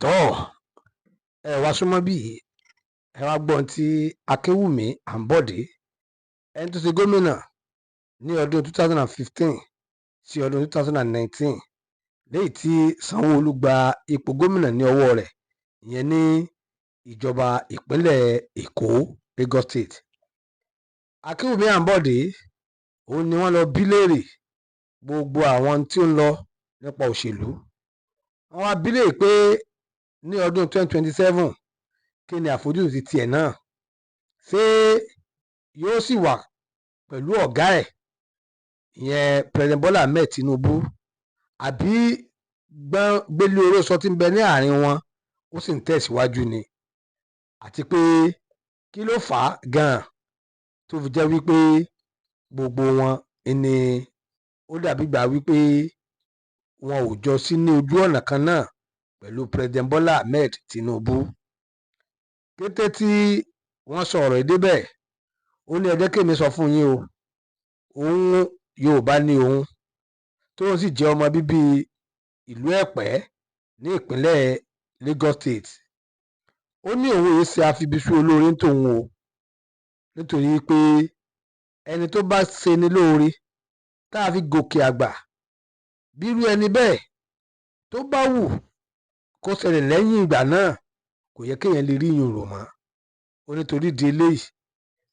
Tọ́ ẹ wá súnmọ́ bí, ẹ wá gbọ́n tí Akínwùmí Àǹbọ̀dé, ẹni tó ṣe gómìnà ní ọdún 2015 sí ọdún 2019, léyìí tí Sanwó-Olú gba ipò gómìnà ní ọwọ́ rẹ̀, ìyẹn ní ìjọba ìpínlẹ̀ Èkó, Lagos State. Akínwùmí Àǹbọ̀dé òun ni wọ́n lọ bí léèrè gbogbo àwọn tí ó ń lọ nípa òṣèlú. Wọ́n wá bí léèrè pé ní ọdún 2027, kí ni àfojúsùn ti tiẹ̀ náà? Ṣé yóò sì wà pẹ̀lú ọ̀gá ẹ̀, ìyẹn President Bola Ahmed Tinubu, àbí gbọ́n gbélé orósọ tí ń bẹ ní àárín wọn ó sì ń tẹ̀síwájú ni? Àti pé kí ló fà á gan-an tó fi jẹ́ wípé gbogbo wọn ni ó dàbí ìgbà wípé wọn ò jọ sí ní ojú ọ̀nà kan náà pẹ̀lú President Bola Ahmed Tinubu? Kété tí wọ́n sọ ọ̀rọ̀ yìí débẹ̀, ó ní, "Ẹ jẹ́ kémi sọ fún yín o, òun Yorùbá ní òun, tóun sì jẹ́ ọmọ bíbí ìlú Ẹ̀pẹ́ ní ìpínlẹ̀ Lagos State." Ó ní òun yìí ṣe àfibisú olóore ní tòun o, nítorí pé ẹni tó bá ṣe ni lóore tá a fi gòkè àgbà, bírú ẹni bẹ́ẹ̀ tó bá wù kó ṣẹlẹ̀ lẹ́yìn ìgbà náà, kò yẹ kéèyàn lè rí ìyún rò mọ́. Ó nítorí di eléyìí,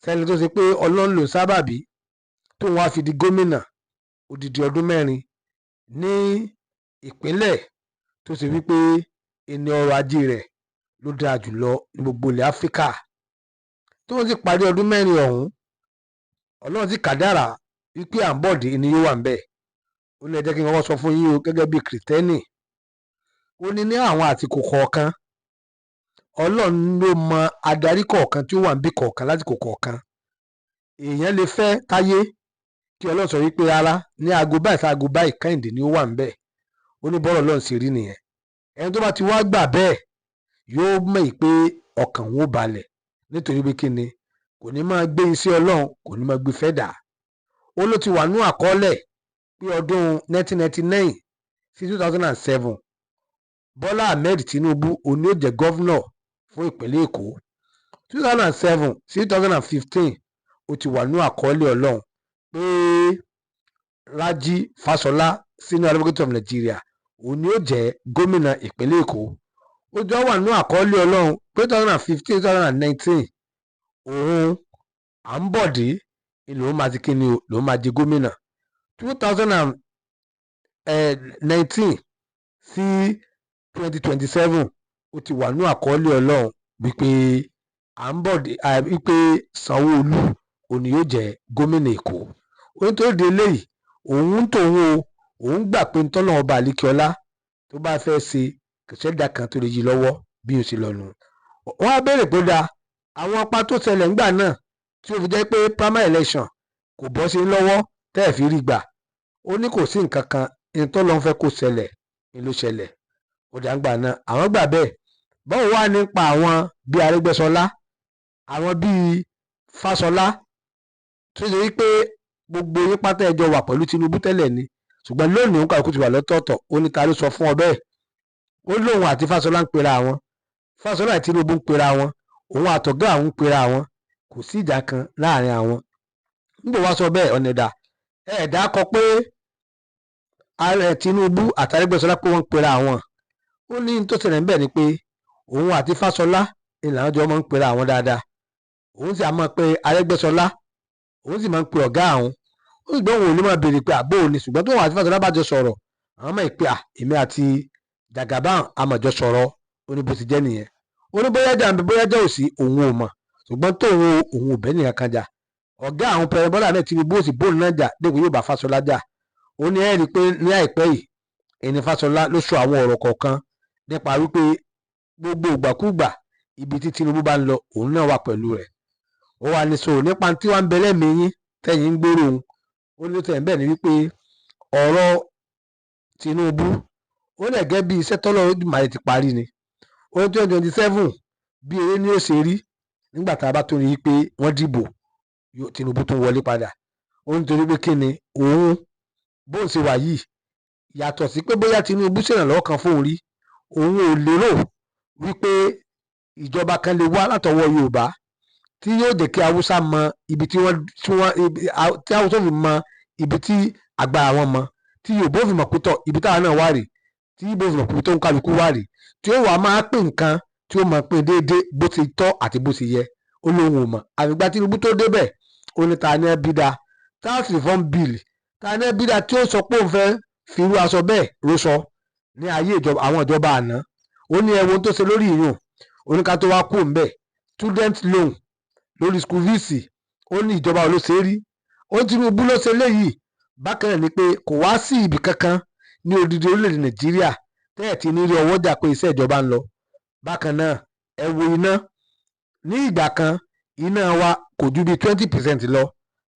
sẹ́ni tó ṣe pé Ọlọ́run ló sábàbí tóun wá fi di gómìnà odidi ọdún 4 ní ìpínlẹ̀ tó ṣe wípé ẹni ọrọ̀ ajé rẹ̀ ló dáa jùlọ ní gbogbo ilẹ̀ Áfíríkà, tóun sì parí ọdún 4 ọ̀hún, Ọlọ́run sì kádàrá wípé Àǹbọ̀dé ni yóò wà ń bẹ̀. Ó ní, "Ẹ jẹ́ kí n kọ́kọ́ sọ fún yín o, gẹ́gẹ́ bí Kìrìtẹ́nì." Ó ní ní àwọn àsìkò kọ̀ọ̀kan, Ọlọ́run ló mọ adarí kọ̀ọ̀kan tí ó wà níbì kọ̀ọ̀kan lásìkò kọ̀ọ̀kan. Èèyàn lè fẹ́ táyé kí Ọlọ́run sọ wípé rárá, ní aago báyìí sí aago báyìí, Kẹ́hìndé ni ó wà ńbẹ̀. Ó ní bọ́rọ̀ Ọlọ́run ṣe rí nìyẹn. Ẹni tó bá ti wá gbà bẹ́ẹ̀ yóò mọ̀ pé ọkàn òun ó balẹ̀, nítorí pé kí ni, kò ní máa gbé iṣẹ́ Ọlọ́run, kò ní máa gbé fẹ́ dà. Ó ló ti wà ní àkọọ́lẹ̀ pé ọdún 1999 sí 2007, Bọ́lá Ahmed Tinubu òun ni ó jẹ́ governor fún ìpínlẹ̀ Èkó. 2007 sí 2015, ó ti wà ní àkọọ́lẹ̀ Ọlọ́run pé Rájí Fáṣọlá, Senior Advocate of Nigeria, òun ni ó jẹ́ gómìnà ìpínlẹ̀ Èkó. Ó jọ wà ní àkọọ́lẹ̀ Ọlọ́run pé 2015, 2019, òun Àǹbọ̀dé ni lòun máa ti kíni o, lòun máa jẹ gómìnà. 2019 sí 2027, ó ti wà ní àkọọ́lẹ̀ Ọlọ́run wípé Àǹbọ̀dé, wípé Sanwó-Olú òun ni yóò jẹ́ gómìnà Èkó. Ó nítorí di eléyìí, òun tòun o, òun gbà pé ntọ́lọ́run ọba àlekíọ́lá tó bá fẹ́ ṣe, kò sẹ́dá kan tó lè yí lọ́wọ́ bí ó ṣe lọ nù. Wọ́n á béèrè pé da àwọn apá tó ṣẹlẹ̀ ńgbà náà tí ó fi jẹ́ pé primary election kò bọ́ sí lọ́wọ́ tẹ́ ẹ̀ fi rí gbà. Ó ní kò sí nǹkan kan, ní tọ́lọ́run fẹ́ kó ṣẹlẹ̀ ní ló ṣẹlẹ̀. Ó dà, ńgbà náà àwọn gbà bẹ́ẹ̀. Báwo wá nípa àwọn bíi Arẹ́gbẹ́ṣọlá, àwọn bíi Fáṣọlá, tó ṣe wípé gbogbo yín pátá ẹjọ́ wà pẹ̀lú Tinubu tẹ́lẹ̀ ni, ṣùgbọ́n lónìí òun kàkú ti wà lọ́tọ̀ọ̀tọ̀? Ó ní, "Ta ló sọ fún ọ bẹ́ẹ̀?" Ó lóun àti Fáṣọlá ń pera wọn, Fáṣọlá àti Tinubu ń pera wọn, òun àtọ̀gá àwọn ń pera wọn, kò sí ìjà kan láàrin àwọn. Nígbà wá sọ bẹ́ẹ̀, ọ̀nà ẹ̀dá ẹ̀ẹ́dá kọ pé ààrẹ Tinubu àti Arẹ́gbẹ́ṣọlá pé wọ́n ń pera àwọn. Ó ní tó ṣẹlẹ̀ ńbẹ̀ ni pé òun àti Fáṣọlá ni làwọn jọ máa ń pera àwọn dáadáa, òun sì á máa pe Arẹ́gbẹ́ṣọlá, òun sì máa ń pe ọ̀gá àwọn. Ó sì gbọ́ òun ò ní máa béèrè pé àbó ni, ṣùgbọ́n tóun àti Fáṣọlá bá jọ sọ̀rọ̀, àwọn máa pè à, èmi àti Jagaban àmọ̀jọ sọ̀rọ̀. Ó ní bó ti jẹ́ nìyẹn. Ó ní bóyá jà ń bẹ, bóyá jà ò sí, òun ò mọ̀, ṣùgbọ́n tóun òun ò bẹ́ẹ̀ nìkan kan jà. Ọ̀gá àwọn President Bọ́lá Ahmed Tinubu ò sì bóun náà jà dépò yóò bá Fáṣọlá jà. Ó ní ẹ rí i pé ní àìpẹ́ yìí ẹni Fáṣọlá ló sọ àwọn ọ̀rọ̀ kọ̀ọ̀kan nípa wípé gbogbo ìgbàkúgbà ibi tí Tinubu bá ń lọ, òun náà wà pẹ̀lú rẹ̀. Ó wà ní sọ̀rọ̀ nípa tí wọ́n ń bẹ lẹ́mìí yín tẹ̀yìn ń gbèrò òun. Ó ní tẹ̀ bẹ́ẹ̀ ni wípé ọ̀rọ̀ Tinubu ó lẹ̀ gẹ́ bí iṣẹ́ tọ́lọ́ Olódùmarè ti parí ni. Ó ní 2027, bí eré ni ó ṣe rí nígbà tá a bá tó rí i pé wọ́n dìbò, Tinubu tún wọlé padà. Ó ní torí pé kí ni, òun bóun ṣe wà yìí, yàtọ̀ sí pé bóyá Tinubu ṣèrànlọ́wọ́ kan fóun rí, òun ò lérò. Wípé ìjọba kan lè wá látọwọ́ Yorùbá tí yóò jẹ́ kí Haúsá mọ ibi tí wọ́n tí wọ́n tí Haúsá fi mọ ibi tí agbára wọn mọ, tí Yorùbá ò fi mọ̀ pé tọ̀ ibi táwa náà wà rè, tí Ìgbò fi mọ̀ pé tó ń kálukú wà rè, tí ó wàá máa pín nǹkan, tí ó mọ̀ pín déédéé bó ti tọ́ àti bó ti yẹ. Ó lóun ò mọ̀ àfìgbà Tinubu tó débẹ̀. Ó ní ta ní ẹbí da tax reform bill, ta ní ẹbí da tí ó sọ pé òun fẹ́ fi irú aṣọ bẹ́ẹ̀ róṣọ ní ayé ìjọba àwọn ìjọba àná? Ó ní ẹ̀wọ̀n tó ṣe lórí ìyún oníka tó wá kú ńbẹ̀, student loan lórí school fees. Ó ní ìjọba ò ló ṣe é rí? Ó ní Tinubu ló ṣe léyìí. Bákan náà ni pé kò wá sí ibì kankan ní odidi orílẹ̀-èdè Nàìjíríà tẹ́ẹ̀ tí ní rí ọwọ́ jà pé iṣẹ́ ìjọba ń lọ. Bákan náà, ẹ wo iná. Ní ìgbà kan, iná wa kò ju bíi 20% lọ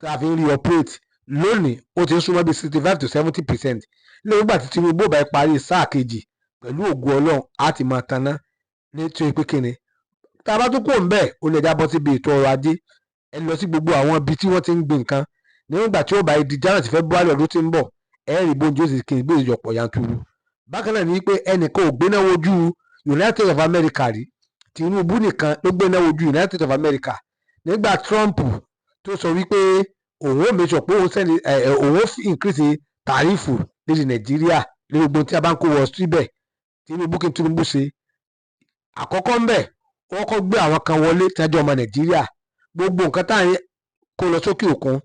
tá a fi ń rí operate. Lónìí, ó ti ń súnmọ́ bíi 65 to 70%. Lẹ́yìn ìgbà tí Tinubu bá parí sáà kejì, pẹ̀lú ògo Ọlọ́run, á ti máa taná ní tí ó pé kíni. Tá a bá tún kúrò ńbẹ̀, ó lè jábọ́ síbi ètò ọrọ̀ ajé. Ẹ lọ sí gbogbo àwọn ibi tí wọ́n ti ń gbin nǹkan. Nígbà tí ó bá di January sí February ọdún tí ń bọ̀, ẹ rí bóúnjẹ ó sì kí n gbé ìjọpọ̀ yanturu. Bákan náà ni pé ẹnìkan ò gbéná wojú United States of America rí, Tinubu nìkan ló gbéná wojú United States of America. Nígbà Trump tó sọ wípé òun ó make sure pé òun send ẹ òun ó increase tariff lédè Nàìjíríà lórí gbogbo tí a bá ń kó wọ síbẹ̀, Tinubu, kí n Tinubu ṣe àkọ́kọ́ ń bẹ̀, wọ́n kọ́ gbé àwọn kan wọlé tí wọ́n jẹ́ ọmọ Nàìjíríà. Gbogbo nǹkan tá à ń kó lọ sókè òkun,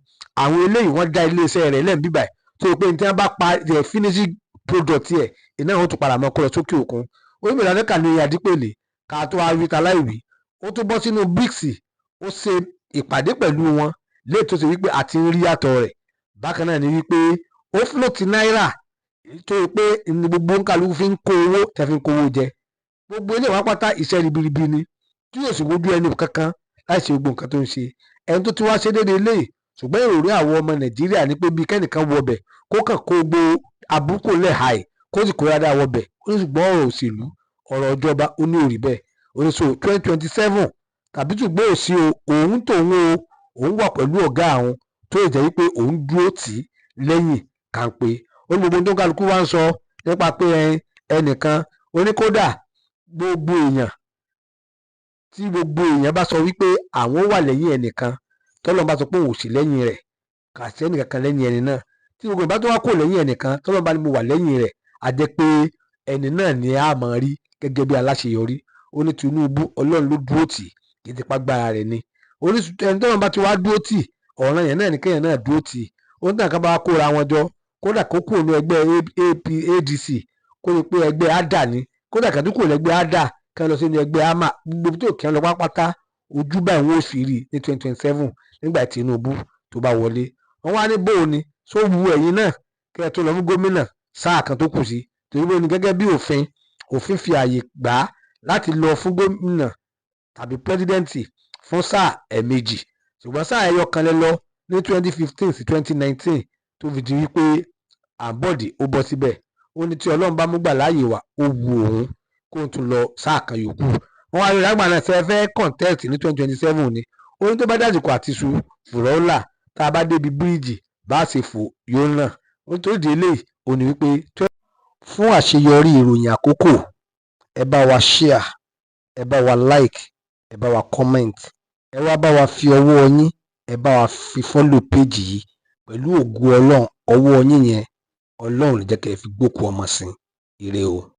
àwọn eléyìí wọ́n dá iléeṣẹ́ rẹ̀ lẹ́nu bíbà tó o pé ní tí wọ́n bá pa ẹ̀ finishing product ẹ̀ iná, wọn tún padà mọ́ kó lọ sókè òkun. Orílẹ̀-èdè Amẹ́ríkà ní àdípèlé ká tó wá wí ta láìwí. Ó tún bọ́ sínú BRICS, ó ṣe ìpàdé pẹ̀lú wọn léè tó ṣe wípé àti ń rí yàtọ̀ rẹ̀. Bákan náà ni wípé ó float náírà tó yẹ pé ní gbogbo nkàlùkù fi ń kó owó tẹ́ fi ń kó owó jẹ. Gbogbo ilé ìwà pátá, iṣẹ́ ribiribi ni tí yóò sì wojú ẹni kankan láì ṣe gbogbo nǹkan tó ń ṣe. Ẹni tó ti wá ṣe déédéé léyìí, ṣùgbọ́n ìròrí àwọn ọmọ Nàìjíríà ní pé bí kẹ́nìkan wọbẹ̀ kó kàn kó gbogbo àbúkù lẹ̀ hàì, kó sì kó dáadáa wọbẹ̀. Ó ní ṣùgbọ́n ọ̀rọ̀ òṣèlú, ọ̀rọ̀ ìjọba, ó ní òrì bẹ́ẹ̀. Ó ní so 2027 tàbí ṣùgbọ́n òsì o, òun tòun o, òun wà pẹ̀lú ọ̀gá àwọn tó lè jẹ́ wípé òun dúró tì í lẹ́yìn kàńpé. Ó ní gbogbo ohun tó ń kálukú wá ń sọ nípa pé ẹnìkan, ó ní kódà gbogbo èèyàn, tí gbogbo èèyàn bá sọ wípé àwọn wà lẹ́yìn ẹnìkan, tọ́lọ́run bá sọ pé òun ò sí lẹ́yìn rẹ̀, kà sí ẹnìkankan lẹ́yìn ẹni náà. Tí gbogbo ìbá tó wá kò lẹ́yìn ẹnìkan, tọ́lọ́run bá ní mo wà lẹ́yìn rẹ̀, á jẹ́ pé ẹni náà ni a máa rí gẹ́gẹ́ bí aláṣeyọrí. Ó ní Tinubu, Ọlọ́run ló dúró tì, kì í ti pàgbára rẹ̀ ni. Ó ní ẹni tọ́lọ́run bá ti wá dúró tì, ọ̀ràn yẹn náà ni kéèyàn náà dúró tì. Ó ní tàǹkà bá wá kóra wọn jọ, kódà kó kúrò ní ẹgbẹ́ AP ADC, kó ní pé ẹgbẹ́ ADA ni, kódà kàdú kúrò lẹ́gbẹ́ ADA, kí wọ́n lọ sínú ẹgbẹ́ AMA, gbogbo tó kí wọ́n lọ pátápátá, ojú báyìí wọ́n ò sì rí ní 2027 nígbà tí Tinubu tó bá wọlé. Wọ́n wá ní bóun ni só wu ẹ̀yin náà kí ẹ tó lọ fún gómìnà sáà kan tó kù sí, torí bóun ni gẹ́gẹ́ bí òfin, òfin fi ààyè gbà á láti lọ fún gómìnà tàbí president fún sáà ẹ̀ẹ̀mejì, ṣùgbọ́n sáà ẹyọ kan lẹ lọ ní 2015 sí 2019 tó fi di wípé Àǹbọ̀dé ó bọ́ síbẹ̀. Ó ní tí Ọlọ́run bá mú gbà láàyè wá, ó wu òun kó n tún lọ sáà kan yòókù. Wọ́n wá rí lágbà náà ṣe fẹ́ contest ní 2027 ni. Ó ní tó bá dàsìkò àti su fùrọ́là, tá a bá débi bíríìjì bá a ṣe fò yóò nà ó. Nítorí ìdí eléyìí, ó ní wípé fún àṣeyọrí ìròyìn àkókò, ẹ bá wa share, ẹ bá wa like, ẹ bá wa comment, ẹ wá bá wa fi ọwọ́ yín, ẹ bá wa fi follow page yìí. Pẹ̀lú ògo Ọlọ́run, ọwọ́ yín yẹn, Ọlọ́run ò ní jẹ́ kẹ́ ẹ fi gbókùú ọmọ sin. Ire o.